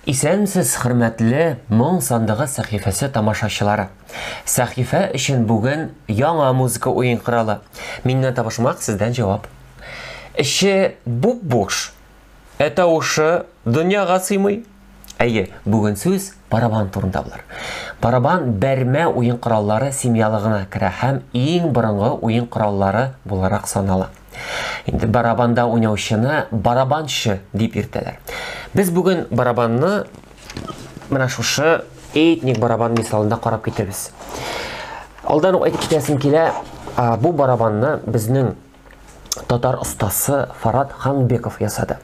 Исәнмесез, хөрмәтле Моң сандыгы сәхифәсе тамашачылары. Сәхифә өчен бүген яңа музыка уен коралы. Миннән табышмак, сездән җавап. Эче буп-буш, ә тавышы дөньяга сыймый. Әйе, бүген сүз барабан турында булыр. Барабан бәрмә уен кораллары семьялыгына керә һәм иң борынгы уен кораллары буларак санала. Инде барабанда уйнаучыны барабанчы дип йөртәләр. Без бүген барабанны менә шушы этник барабан мисалында карап китәбез. Алдан ук әйтеп китәсем килә, бу барабанны безнең татар остасы Фарат Ханбеков ясады.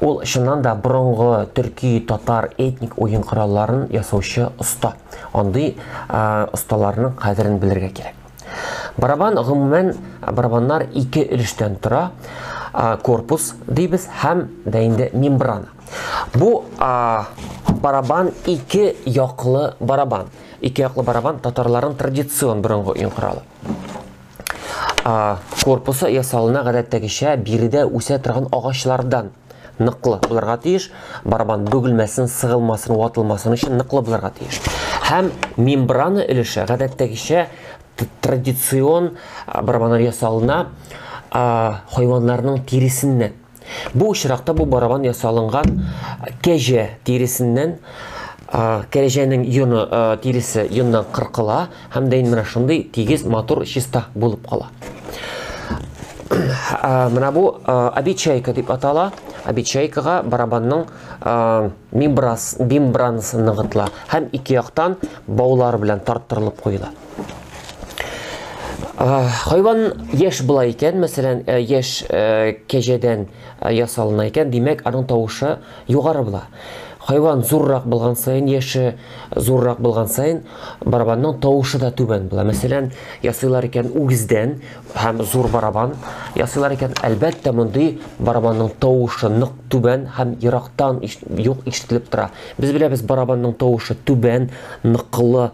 Ул чыннан да борынгы төрки, татар этник уен коралларын ясаучы оста. Андый осталарның кадерен белергә кирәк. Барабан гомумән барабаннар ике өлештән тора. Корпус дибез һәм дә инде мембрана. Бу барабан ике яклы барабан. Ике яклы барабан татарларның традицион борынгы уен коралы. Корпусы ясалына гадәттәгечә биредә үсә торган агачлардан ныклы булырга тиеш. Барабан бөгелмәсен, сыгылмасын, ватылмасын өчен ныклы булырга тиеш. Һәм мембрана өлеше гадәттәгечә традицион барабаннар ясалына хайваннарның тиресеннән. Бу очракта бу барабан ясалынган кәҗә тиресеннән. Кәҗәнең йоны, тиресе йоннан кыркыла һәм дә инде менә шундый тигез, матур, чиста булып кала. Менә бу обечайка дип атала. Обечайкага барабанның мембранасы ныгытыла һәм ике яктан баулар белән тарттырылып куела. Хайван яшь була икән, мәсәлән, яшь кәҗәдән ясалына икән, димәк, аның тавышы югары була. Хайван зуррак булган саен, яше зуррак булган саен, барабанның тавышы да түбән була. Мәсәлән, ясыйлар икән үгездән һәм зур барабан ясыйлар икән, әлбәттә, мондый барабанның тавышы нык түбән һәм ерактан юк ишетелеп тора. Без беләбез, барабанның тавышы түбән, ныклы,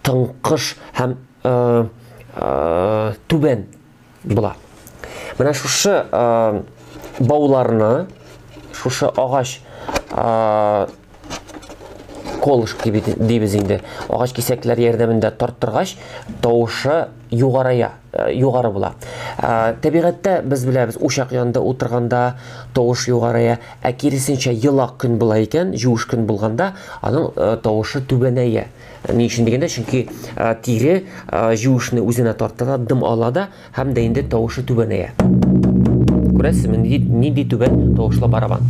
тыңкыш һәм түбән була. Менә шушы бауларны, шушы агач колышки дибез инде, агач кисәкләр ярдәмендә тарттыргач, тавышы югарая, югары була. Табигатьтә без беләбез, учак янында утырганда тавыш югарая, ә киресенчә елак көн була икән, җуыш көн булганда, аның тавышы түбәнәя. Ни өчен дигәндә, чөнки тире җуышны үзенә тарта да, дым ала да, һәм дә инде тавышы түбәнәя. Күрәсезме, нинди түбән тавышлы барабан.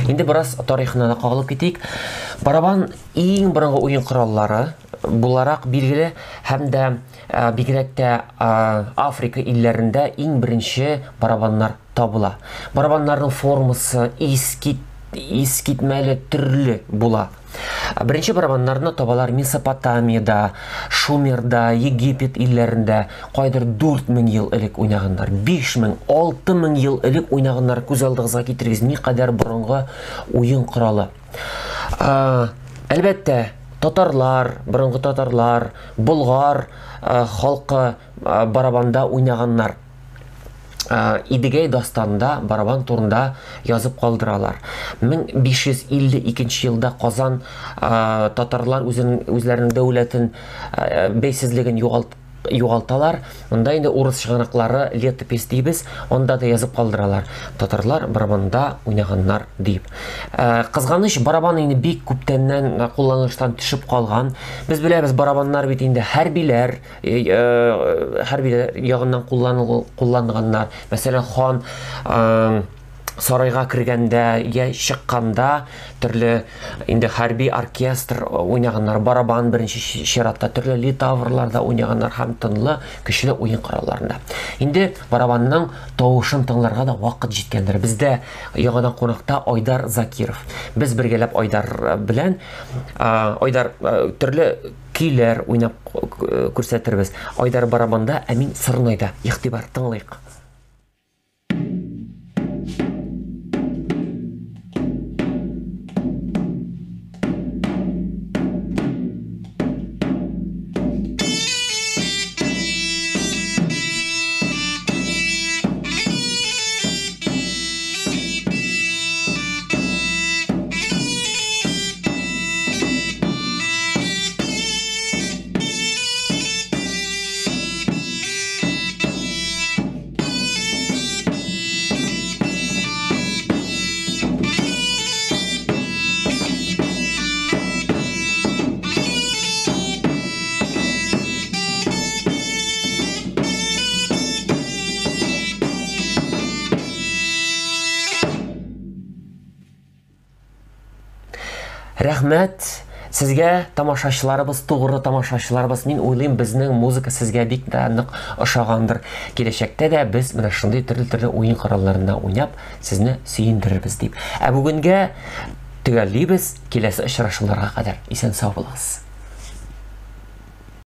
Инде бераз тарихына да кагылып китик. Барабан иң борынгы уен кораллары буларак билгеле һәм дә бигрәк тә Африка илләрендә иң беренче барабаннар табыла. Барабаннарның формасы искитмәле төрле була. Беренче барабаннарны табалар Месопотамиядә, Шумерда, Египет илләрендә. Кайдыр 4000 ел элек уйнаганнар, 5000, 6000 ел элек уйнаганнар. Күз алдыгызга китерегез, никадәр борынгы уен коралы. Әлбәттә, татарлар, борынгы татарлар, болгар халкы барабанда уйнаганнар. Идегәй дастанында барабан турында язып калдыралар. 1552 елда Казан татарлар үзләренең дәүләтен, бәйсезлеген югалталар. Монда инде урыс чыганаклары летопись дибез, анда да язып калдыралар. Татарлар барабанда уйнаганнар дип. Кызганыч, барабан инде бик күптәннән кулланыштан төшеп калган. Без беләбез, барабаннар бит инде хәрбиләр, хәрбиләр ягыннан кулланганнар. Мәсәлән, хан сарайга кергәндә я чыкканда төрле инде хәрби оркестр уйнаганнар, барабан беренче чиратта, төрле литаврларда уйнаганнар һәм тынлы, көчле уен коралларында. Инде барабанның тавышын тыңларга да вакыт җиткәндер. Бездә яңадан кунакта Айдар Закиров. Без бергәләп Айдар белән, Айдар төрле көйләр уйнап күрсәтербез. Айдар барабанда, ә мин сорнайда. Игътибар, тыңлыйк. Рәхмәт сезгә, тамашачыларыбыз, тугры тамашачыларыбыз. Мин уйлыйм, безнең музыка сезгә бик тә нык ошагандыр. Киләчәктә дә без менә шундый төрле-төрле уен коралларында уйнап, сезне сөендерербез дип. Ә бүгенгә төгәллибез. Киләсе очрашуларга кадәр исән-сау булыгыз.